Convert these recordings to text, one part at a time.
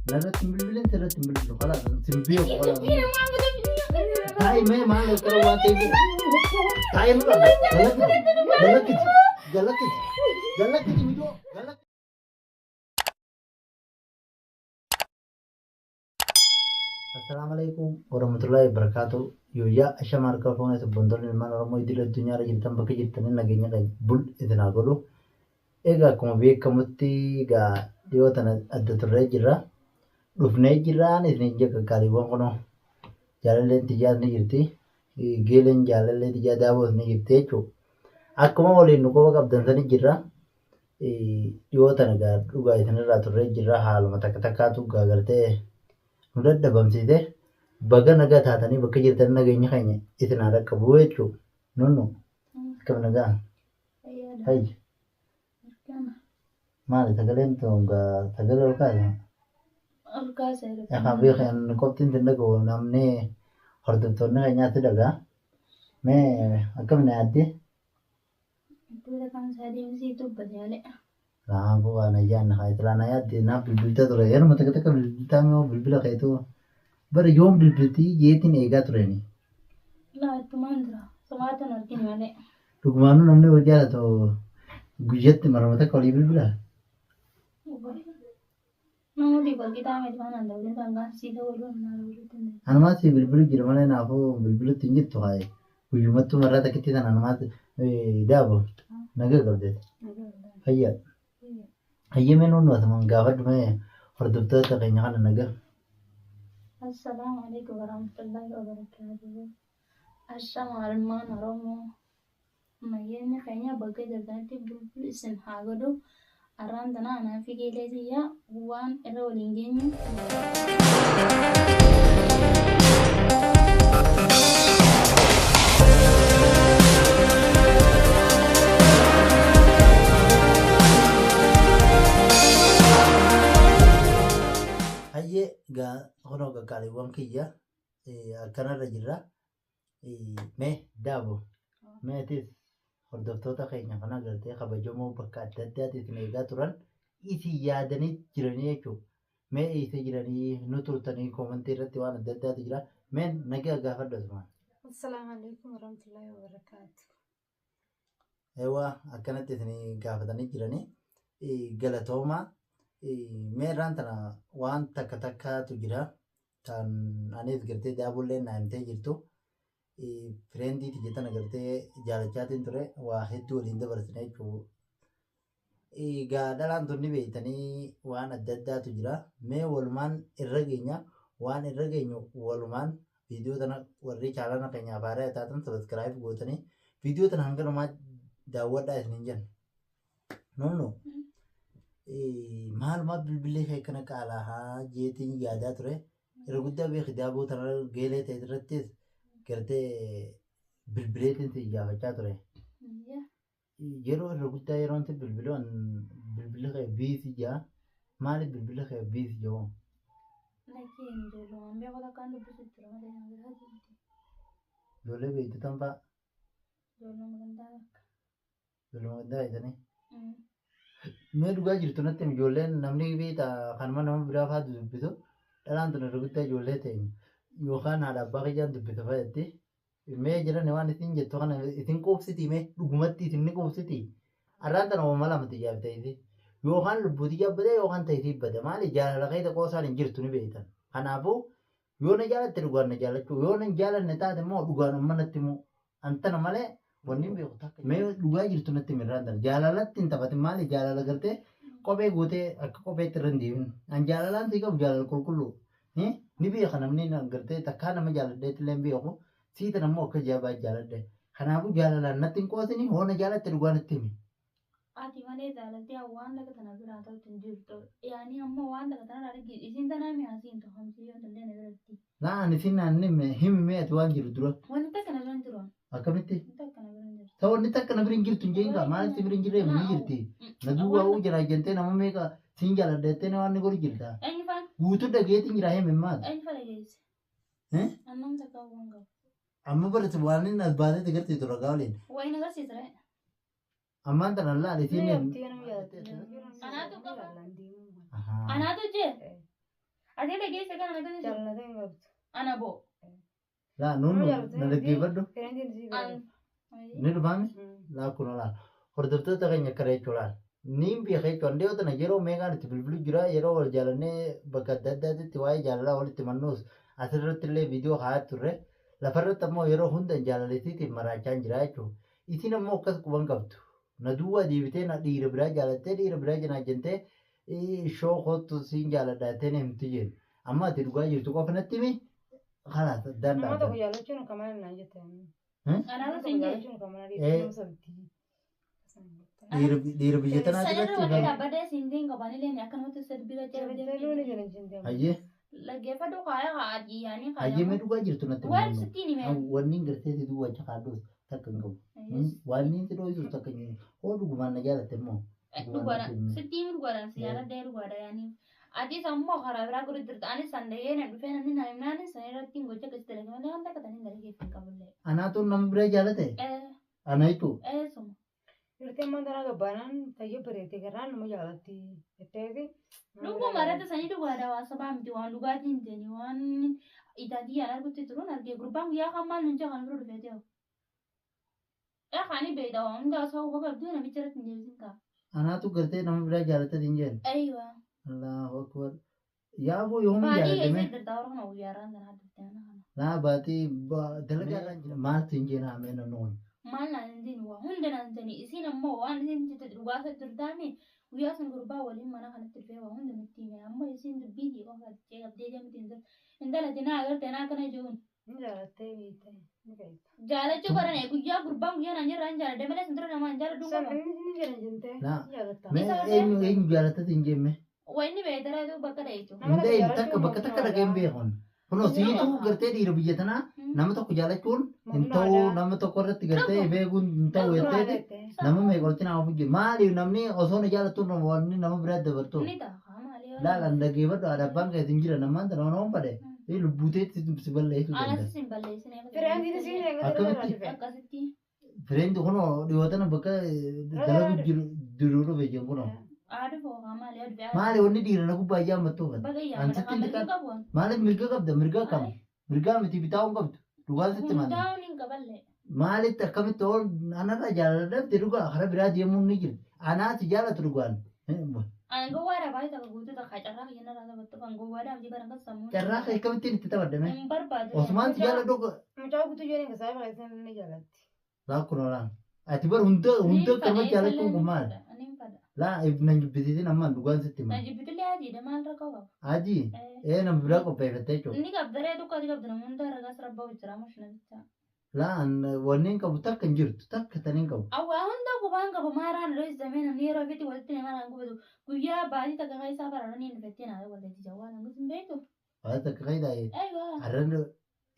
Narratti hin bilbilin sirratti hin bilbilu. Kalaas sin beeku kalaas. Taa'i mee maal akkana waan ta'eef. Taa'i nurra galakkisi galakkisi galakkisi galakkisi mijoo galakkisi. Assalaamu alaikum warahmatullahi wabarakatuh. Yooyyaa ashama harka fuune sabboontoonni ilmaan Oromoo idil addunyaa irra jirtan bakka jirtanii nageenya keenya bul isin haa godhu. Egaa akkuma beekamutti egaa dhiyoo tana adda turree jirra. Dhufnee jirraan isin ija qaqqaaliiwwan kunoo jaalalleen tiyyaas ni jirti. Geeleen jaalallee tiyyaa daaboos ni jirti jechuudha. Akkuma waliin nu quba qabdan sani jirra. Dhiyoo tana egaa dhugaa isinirraa turree jirra. Haaluma takka takkaatu egaa gartee nu dadhabamsiise. Baga nagaa taatanii bakka jirtan nageenyi keenya isin haa dhaqqabu jechuudha. Nunnu akkam nagaa? Hayya. Maali sagaleen tun gaa sagalee ol kaasa? Ol kaasa yeroo. Egaa beekan qophiin sin dhaga'u namni hordoftoonni keenyaa si dhaga'a. Mee akkam na yaadde? Iddoo kan isaa deemsii dubbate malee. Kanaafuu waan ayyaanni haa itti na yaadde naaf bilbilta ture. Yeruma takka takka bilbiltaa moo bilbila keetu bara yoom bilbiltii jeetiin eegaa tureeni. Laa ittumaan jira. Somaatan argine malee. Dhugumaanuu namni wal jaalatu guyyatti marama takka walii bilbilaa? Namooti wal qixaa miti waan an ta'u sangaan sii ta'uu irra naa bilbiluutti hin danda'u. Anumaa sii bilbilu jira malee naafuu bilbilutti hin jirtu haye. Guyyumattuu marraa takkitti tana anumaa daabo nagaa qabdeeti. Fayyaa. Hayyee mee nuun asumaan gaafadhu mee hordoftoota keenya kana nagaa. Assalaamu alaikum warahmatullahi wabarakatuh. Ashama ilmaan Oromoo nageenyi keenya bakka jirtanitti bulbul isin haa godhu. Arraan tana anaa fi geelee tiyya waan irra waliin geenyu. Hayyee gaa kunoo qaqqaaliiwwan kiyya akkanarra jirra. Mee daabo mee atis hordoftoota keenya kana gartee kabajamoo bakka adda addaatti isin eegaa turan isin yaadanii jiranii jechuudha. Mee eessa jiranii nu turtanii koomantii irratti waan adda addaatu jira. Mee nagaa gaafadhu asumaan. Assalaamu alaikum warahmatullahi wabarakatuh. Eewwa akkanatti isin gaafatanii jiranii galatoomaa. Mee irraan tana waan takka takkaatu jira. Tan anis gartee daabolleen naa himtee jirtu. Fireendii tiyya tana gartee jaalachaatiin ture waa hedduu waliin dabarsine jechuudha. Egaa dhalaan tun ni beektanii waan adda addaatu jira. Mee walumaan irra geenya. Waan irra geenyu walumaan viidiyoo tana warri chaalana keenyaaf haaraa taatan sabiskiraayib gootanii viidiyoo tana hanga dhumaa daawwadhaa isiniin jenna. Nunnu maalumaaf bilbilli kee kana qaalaa haa jeetiin yaadaa ture. Irra guddaa beeki daaboo tana geelee ta'e irrattis gartee bilbileetiin si gaafachaa ture. Yeroo irra guddaa yeroon si bilbilu an bilbilli kee biisi jaa. Maaliif bilbilli kee biisi jaa? Lakkii hin ijoollumaan beeku takkaan dubbisu jira malee nama biraa miti. Ijoollee beektu tan fa'a. Ijoolluma gandaa takka. Ijoollee gandaa beektanii. Mee dhugaa jirtu natti himi ijoolleen namni beekta kanuma nama biraa fa'aa dubbisu dhalaan tun irra guddaa ijoollee teenya yookaan haadha abbaa kiyyaan dubbisa fa'a jetti. Mee jedhani waan isin jettu kana isin quubsitii mee dhugumatti isin ni quubsitii arraan tana uumama lama tiyyaaf ta'isi yookaan lubbuu tiyyaaf bada yookaan ta'isii bada maali jaalala keessa qoosaan hin jirtu ni beektan kanaafuu yoo na jaalatte dhugaan na jaalachuu yoo na hin jaalanne taate immoo dhugaan amma natti himuu an tana malee wanni hin beeku takka mee dhugaa jirtu natti himi irraan tana jaalalatti hin taphatin maali jaalala gartee kophee gootee akka kopheetti irra hin deemin an jaalalaan sii qabu jaalala qulqulluu Ni beeka namni na gartee takkaa nama jaaladheetti illee hin beeku. Sii tana immoo akka jaabaa jaaladhe. Kanaafuu jaalalaan natti hin qoosini hoo na jaalatte dhugaa natti himi. Ati malee jaalaltee waan takka tana biraa ta'utti hin jirtu. Yaani ammoo waan takka tanarraa argi isiin tanaa mi asiin ta'u hamsii yoo tollee na biratti. Laa ani siin naan hime himi mee ati waan jiru dura. Wanti takka na bira hin jiru. Akkamitti? Wanti takka na bira hin jirtu. Ta wanni takka na bira hin jirtu hin jeen kaa maaliif si bira hin jirre ni jirti. Na duwwaa uu jira jentee nama meeqa siin jaaladha jettee waan ni godhu jirta. Eenyu faan? Guutuu dhageetiin jira himi maati. Eenyu faan dhageesse? Eh? Annam takka waan qabu. Amma barate waan inni as baatee agarsiisu ragaa waliin. Waa hin agarsiisa ree. Ammaan tana laal isiin. Anaatu qaba. Anaatu jee. Ati dhageesse kana na taasisu. Jaallatee hin qabdu. Ana boo. Laa nuun Nama jaallatee na dhaggeeffadhu. Fireendiin sii bira An. dhufa. Ni dhufaame? Laa kun laal. Hordoftoota keenya akkana jechuun laal. Niin beeka jechuun dhiyoo tana yeroo meeqaan itti bilbilu jira yeroo wal jaalannee bakka adda addaatitti waa'ee jaalalaa walitti mannuus asirratti illee viidiyoo kaayaa turre lafarratti ammoo yeroo hunda jaalaletiitiin maraachaa jira jechuudha. Isin ammoo akkas quban qabdu. Na duwwaa deebitee na dhiira biraa jaalattee dhiira biraa janaajjantee shoo kottu siin jaaladha jettee na himti jennu. Amma ati dhugaa jirtu qofa natti himi kalaas addaan Nama tokko dhaabbanna. jaallachuun akka malee naan jette. Anaatu Nama tokko siin jedhe. jaallachuun akka malee dhiirti nama sobdi. Dhiira biyya tanaa Sanirra irratti wanti dhaabbadee siin deemu qaban illee akkanumatti sirbii Jaallatee ni jala jinte. Hayyee Dhaggeeffadhu kaaya kaa'aa yaanii hayyee mee dhugaa jirtu natti Waan himi. sittiin hime. Wanni gartee si duwwaa caqaadhuus takka hin qabu. Wanni si dho'isus takka hin qabu. Hoo dhugumaan na jaalatte immoo. Dhugaadha. Sittiin dhugaadha. Si jaaladhee dhugaadha yaanii. Atis ammoo karaa biraa godhu jirta. Anis san dhagee na dhufee namni na himnaan san irratti hin gocha akkasitti dalage malee wanta akka taniin dalageef hin qabullee. Anaatu nama biraa jaalate? Ana jechuun Eessuma. Dhiirti ammaan tana gabbaanaan fayyee bareeddee garaan nama jaalatti jetteeti. Dhuguma irratti sanii dhugaadha waa sabaa miti waan dhugaatii hin ta'in waan itaatii yaan argutti turuun argee gurbaan guyyaa kan maal nun kan bira dhufee ta'u. Kaani beekta waan hundaa osoo huba qabdu namicha irratti hin deebisin kaa. Anaatu gartee nama biraa jaalate hin jeen. Aywa. Allahu akbar. Yaaboo yoomii Baadii jaalatame? keessa jirta warra kana guyyaa irraan sana dhuftee ana kana. Naa baatii dalagaa irraan jira. Maaltu hin jeen haamee namni kun? Maal naan hin jeen waa hunda naan hin jeen isiin ammoo waan isiin jette dhugaasa jirtaami guyyaa sun gurbaa waliin mana kanatti dhufee waa hunda nutti hime ammoo isiin dubbii fi qofa jechee qabdee deemti hin jirtu. Intala tinaa agartee naa kana jiruun. Ni jaalattee beekte. Ni beekta. Jaalachuu barane guyyaa gurbaan guyyaa naan jirra hin jaaladhe malee sin dura namaa hin jaaladhu San qaba. inni ni jala jinte. Naa. Ni jaalatta. Mee eenyu eenyu jaalate hin jenne? Waa inni beektareetu bakka dhayitu. Nama Hin tokko ta'in jaalachuun takka bakka takka dhaqee hin beekun. Kunoo siituu gartee dhiira biyya tanaa nama tokko jaalachuun hin ta'u nama tokko irratti gartee beekuun hin ta'u jetteeti nama meeqa walitti nama fujje maaliif namni osoo na jaalattu wanni nama biraa dabartu. Ni ta'a maali yoo. Laal an dhaggeeffadhu haadha abbaan keessa hin jiran ammaan tana waan fadhe lubbuuteetti si balleessuu danda'a. Anas sin balleessine. Fireendiin isiin eeggatee Akkamitti? dhufe. Akkasitti. Fireendi kunoo dhiyootana bakka dalagu jiru diruu dhufe jiru kunoo. Haadha fooqaa maali yoo dhufe. Maali wanni dhiira na gubbaa ijaan mattuufata. Baga An yaamada sitti kan hin mirga qabu. Maaliif mirga qabda mirga kam mirgaa miti bitaa hin qabdu dhugaa sitti maali. Hundaa'uun hin qaballe. Maalitti akkamitti ool anarraa jaalala dhabde dhugaa karaa biraa deemuun ni jira. Anaati jaalatu dhugaan. Ani gowwaadha baay'ee takka guutuu takka carraa kiyya narraa taphattu kan gowwaadha hojii baran kan sammuu. Carraa kee akkamittiin itti taphadhame? Hin barbaadu. Osumaan si jaaladhu Mucaa guutuu jedheen keessaa bareeddee ni jaalatti. laa kun olaan. Ati bar hunda hunda akkama jaalachuun kun maali? Ani hin fadha. Laa nan jibbisiisin ammaan dhugaan sitti Na hima. jibbitullee adiidha maal rakkoo qaba? Adii ee nama biraa qopheeffattee jechuudha. Inni qabdaree tokko ati qabdu nama hunda ragaa sirba jira mushna bicha. Laa an wanni hin qabu takka hin jirtu takka tan hin qabu. Awwaa hunda qubaan qabu maaraan lois zamee namni yeroo ofiitti walitti nama raan gubatu guyyaa baatii takka keessaa bararanii hin dhufettee naa walitti jawwaa nama hin beektu. Waan takka fayidaa Aywa arran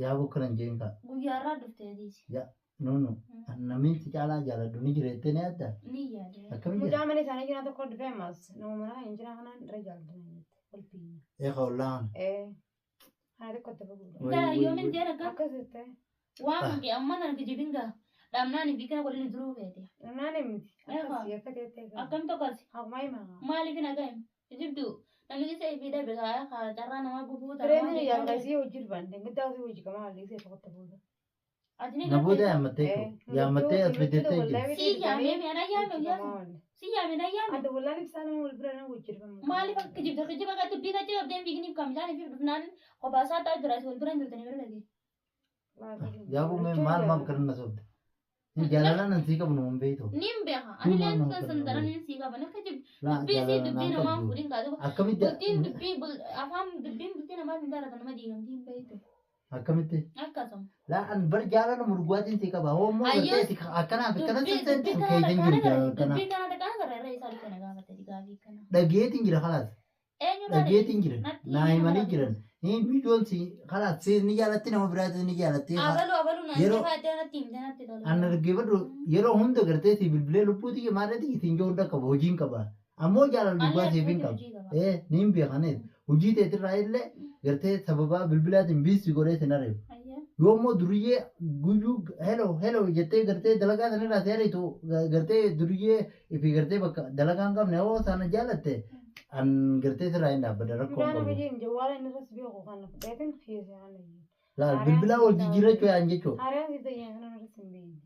yaaboo kanan jeen kaa. guyyaa irraa dhuftee adiisi. No no namni si caalaa jaaladhu ni jira jettee ni yaaddaa? Ni yaada. Akkamiin jira? Mucaa mana isaanii jiran tokko dhufee ammas nama mana hin jiran kanaan irra jaallatanii walbii. Eeqa ollaan. Ee. Kana tokko itti baguudha. Daa yoomin jeen akka Akkas jettee. waan kee amma kana kijibin gaa dhamnaan fi kana waliin duruu feete. Naan miti. Akkasii akka teettee. Akkam tokkos Akkuma himaa. maaliif hin haga'im? Kijibdu namni isa ifii dhabe kaa carraa namaa gubuu Fireendiin jaallatanii hojii dhufan. Dengiddaa hojii hojii qamaa halluu ishee tokkotti booda. Ati ni Na booda gartee. yaammattee jechuudha. Yaammattee as fidettee jirti. Si yaamee mi ana yaame guyyaa sun. Si yaame na yaame. Ante wallaan ibsaa nama wal bira nama hojii dhufan. Maaliif akka kijibda kijiba akka dubbii kachi qabdeen fiigniif kaamilaan fi dhufnaan kophaa isaa taa'aa jira wal bira hin jirtanii bira dhagee. Yaaboo mee maal maal kan na sobde? Jaalalaan an sii qabu nama hin beektu. Ni hin beeka. Ani leen kan san daran hin sii qaban akka jib Laa dubbii sii jaalala dubbii naan namaa qabdu. fuudhin kaatu. Akkamitti Bultiin dubbii afaan dubbiin bultii namaa hin taaratan nama diigamtii hin beektu. akkamitti? Akkasuma. Laa an bar jaalala murgaatiin sii qaba. Hoo immoo Ayyoo. gartee si akkanaaf akkana Dubbii sisseenti dubbii hin kana keeysan jiru jaalala kana. dubbii kana kana gara irra isaa dhufee na gaafate gaafii kana. Dhageetiin jira kalaas. Eenyurraa Dhageetiin jira. Natti Naa himanii himanii jiran. Viidiyoon si kalaas si ni jaalatti nama biraatis ni jaalatti. Abaluu abaluu naan Yeroo- jefaa natti himte natti tole. An argeeffadhu yeroo hunda gartee si bilbilee lubbuuti maallatti ittiin jiru hunda qaba hojiin qaba. Ammoo jaalala Ani dhugaa siif hin qabu. hojii qaba. Ee niin beekanees hojii teetirraa illee gartee sababaa bilbilaatiin biisii godhee sin ari'u. Ayyaa. Yoo immoo duriyyee guyyuu hello hello jettee gartee dalagaa sanirraa si ariitu gartee duriyyee fi gartee bakka dalagaa hin qabne hoo sana jaalatte An gartee sirraa hin dhaabbadha rakkoo hin Mucaan qabu. hojii jawwaala inni irras beeku kana fudheetin kiisee kana iyyuu. Laal bilbilaa wal jijjiirrachuu yaan jechuudha. Haaraan si ta'e kana irras hin beekne.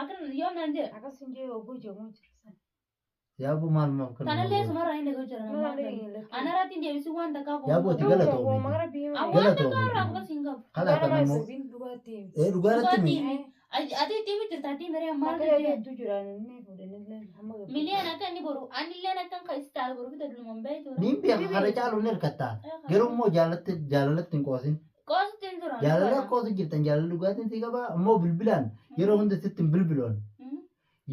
Akkan yoom naan jedhe. Akkas hin jee ogguu jeequu jira sana. Yaaboo maal maaf kan Kanallee sumarraa hin dhaga'u jira Nama namaa. dhageenye. Anarratti hin deebisu waan takkaa Yaaboo ati galatoomii. Maqaa biyya Waan Galatoomii. takkaa irraa akkas hin qabu. Kalaa kan immoo dhugaatii. ee dhugaarratti mi Dhugaatii Ati itti himi jirta ati miree maal Akka jechuu hedduu jira inni fuudhanillee hamma gabbatu. Miliyaan akka inni boru anilleen akka kan isa taa'e boru fida duluman beektu. Niin beeka kana caalu ni hirkatta. Garuu immoo jaalatti jaalalatti hin qoosin. Qoosutti hin turan. Jaalala qoosu jirtan jaalala dhugaatiin si qaba ammoo bilbilaan yeroo hunda sitti hin bilbiloon.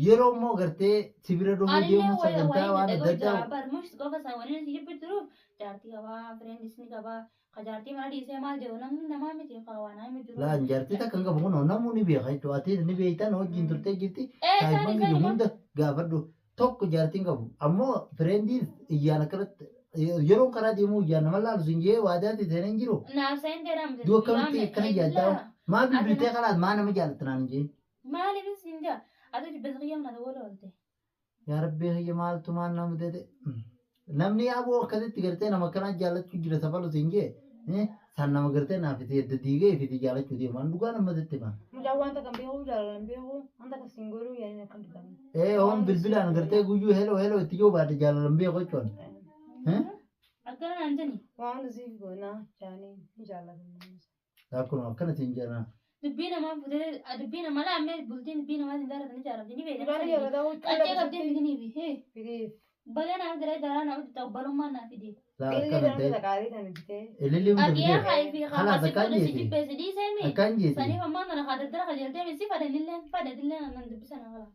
Yeroo immoo gartee sibira dhufuu Anillee deemuu sagantaa waan wayii adda dhaga'u jira addaa barmuus qofa isaa waliin si jibbu jiruuf jaartii qabaa fireenis ni qabaa ka jaartii mana dhiisee maal jedhu namni namaa miti ka waan haa jiru. Laan jaartii takka hin qabu kunoo namuu ni beeka jechuudha. Ati ni beektan hojiin turtee jirti. Ee isaan Saayibban isaan kiyya hunda gaafadhu tokko jaartiin qabu. Ammoo fireendiin iyyaan akkanatti yeroo karaa deemuu iyyaan nama laalu sin jee waadaatti seenee hin jiru. Naaf seen dheeraa miti. Duu akkamitti akkana jaaddaa maa bilbiltee kalaas maa nama jaalatta naan hin jeen. Maaliifis hin jaa ati jibbisa kiyya mana wala oolte. Yaa rabbii kiyya maaltu maal nama ta'e. Namni yaaboo akkasitti gartee nama akkanaa jaallachuu jira safalu sin jee. San nama gartee naaf itti edda diigee ifitti jaallachuu deema. Dhugaa nama sitti hima. Mucaan wanta kan beeku jaalalan beeku wanta kan siin godhuu yaadni akkam dubbanne. Ee hoon bilbilaan gartee guyyuu heloo heloo itti yoo baadde jaalalan beeku jechuudha. Akkana naan jeni. Waan hunda siif goonaa jaanii ni jaallatan. Akkuma akkana siin jedhan. Dubbii namaa fuutee dubbii namaa laammee bultiin dubbii namaatiin jaallatanii jaallatanii ni Mucaan beekama. jaalataa huccuu Qaccee qabdee fidiniifi. Hee fideef. baga naaf diree jaraa naaf obbolummaa naaf fidee. Laa Ilillee akkana jedhamtu ta'e. taqaarii tan bitee. Ililli hunda Agiyaa fidee. haayifi Kalaas kaasii akkaan fuudhee si jeeti. jibbee si dhiisee mi. Akkaan jeeti. Saniif ammaa kana kaadaddara kajeeltee mi si fadhanillee fadhatillee nan dubbisan qaba.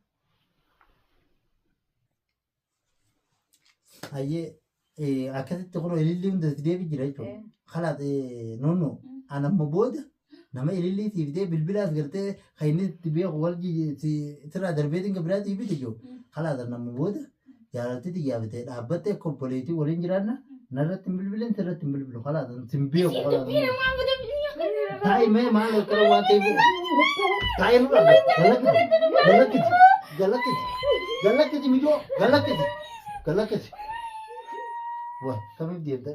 Hayyee akkasitti kunoo ililli hunda si deebi jira jechuudha. Kalaas noonno an amma booda nama ilillii siif fidee bilbilaas gartee kan inni itti beeku wal sirraa darbeetiin kan biraa siif bite jiru. Kalaas an amma booda jaalalti xiyyaa bitee dhaabbattee akka obboleettii waliin jiraanna narratti hin bilbilin sirratti hin bilbilu. Kalaas an sin beeku kalaas. Dubbii namaa fuutee Taa'ii mee maal akkana waan ta'eef taa'ii nurra galakkisi galakkisi galakkisi galakkisi mijoo galakkisi galakkisi. Waa kamiif deemta?